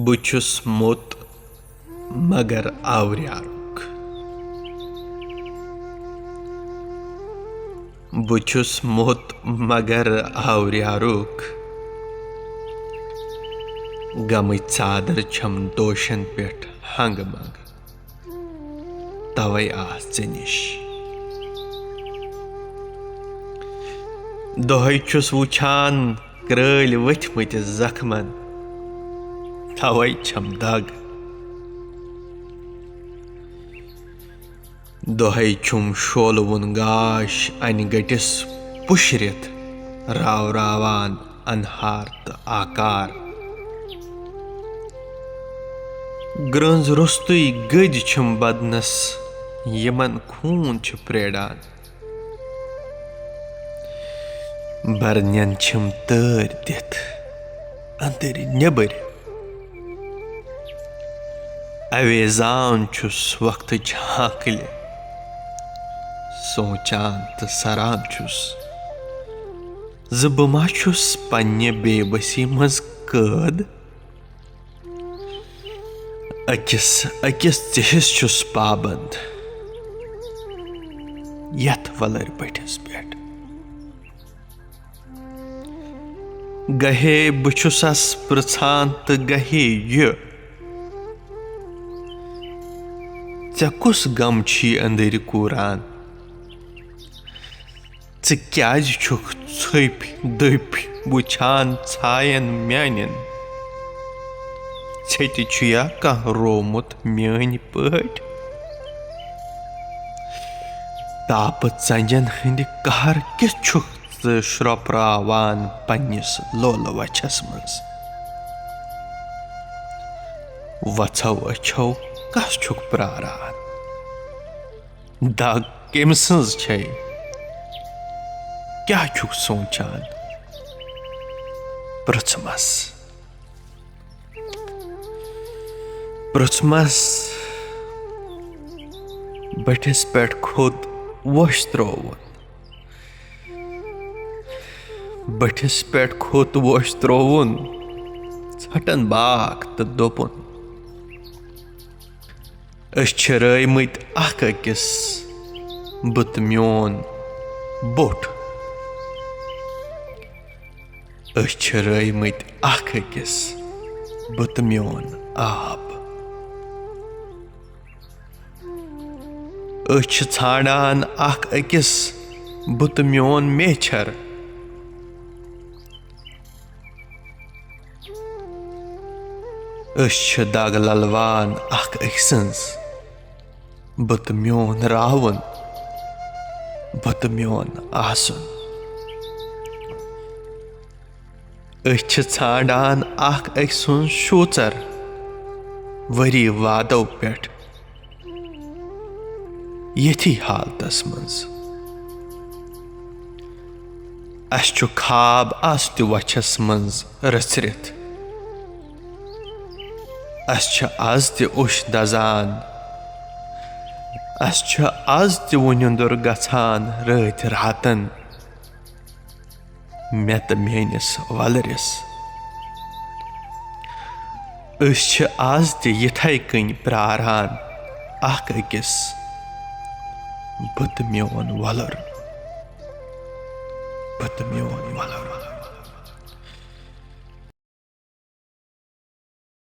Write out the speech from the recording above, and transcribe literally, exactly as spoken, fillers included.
بہٕ چھُس موٚت مگر آوریٛارُک۔ بہٕ چھُس موٚت مگر آوریٛارُک۔ غمٕچ ژادر چھَم دوشن پٮ۪ٹھ ہنٛگہٕ منٛگہٕ۔ توے آس ژےٚ نِش۔ دۄہے چھُس وُچھان کرٛٲلۍ ؤتھۍ مٕتۍ زخمن، توے چھم دگ۔ دۄہے چھُم شولوُن گاش انہِ گٔٹِس پُشرِتھ راوراوان انہار تہٕ آکار۔ گرٛنٛز روٚستُے گٔدۍ چھِم بدنس، یِمن خوٗن چھُ پریڑان۔ برنٮ۪ن چھِم تٲرۍ دِتھ أنٛدٕرۍ نیٚبٕرۍ۔ اویزان چھُس وقتٕچ ہانکلہِ، سونٛچان تہٕ سران چھُس زِ بہٕ ما چھُس پننہِ بے بسی منٛز قٲد۔ أکِس أکِس ژِہِس چھُس پابند یتھ وۄلرِ بٔٹھِس پٮ۪ٹھ۔ گہے بہٕ چھُسس پرژھان تہٕ گہے یہِ، ژےٚ کُس غم چھی أنٛدٕرۍ کوٗران؟ ژٕ کیازِ چھُکھ ژھٔپۍ دٔپۍ وُچھان ژھاین میانٮ۪ن؟ ژےٚ تہِ چھُیا کانٛہہ روومُت میٲنۍ پٲٹھۍ؟ تاپہٕ ژنجن ہٕنٛدِ قہر کِتھ چھُکھ ژٕ شرۄپراوان پننِس لولہٕ وچھس منٛز؟ وژھو أچھو کس چھُکھ پراران؟ دگ کٔمۍ سٕنٛز چھے؟ کیٛاہ چھُکھ سونٛچان؟ پرٛژھمس۔ پرٛژھمس۔ بٔٹھِس پٮ۪ٹھ کھوٚت ووش ترٛووُن۔ بٔٹھِس پٮ۪ٹھ کھوٚت ووش ترٛووُن۔ ژھٹن باکھ تہٕ دوٚپُن، أسۍ چھِ رٲومٕتۍ اکھ أکِس، بہٕ تہٕ میون بوٚٹھ۔ أسۍ چھِ رٲومٕتۍ اکھ أکِس، بہٕ تہٕ میون آب۔ أسۍ چھِ ژھانڈان اکھ أکِس، بہٕ تہٕ میون میچھر۔ أسۍ چھِ دگ للوان اکھ أکۍ سٕنٛز، بہٕ تہٕ میون راوُن، بہٕ تہٕ میون آسُن۔ أسۍ چھِ ژھانڈان اکھ أکۍ سُنٛد شوٗژر، ؤری وادو پٮ۪ٹھ یتھی حالتس منٛز۔ اسہِ چھُ خواب از تہِ وچھس منٛز رٔژھرِتھ۔ اسہِ چھِ از تہِ اوٚش دزان۔ اسہِ چھُ از تہِ وُنیُندُر گژھان رٲتۍ راتن۔ مےٚ تہٕ میٲنِس وۄلرِس۔ أسۍ چھِ از تہِ یِتھے کٔنۍ پراران اکھ أکِس، بہٕ تہٕ میون وۄلُر، بہٕ تہٕ میون وۄلُر۔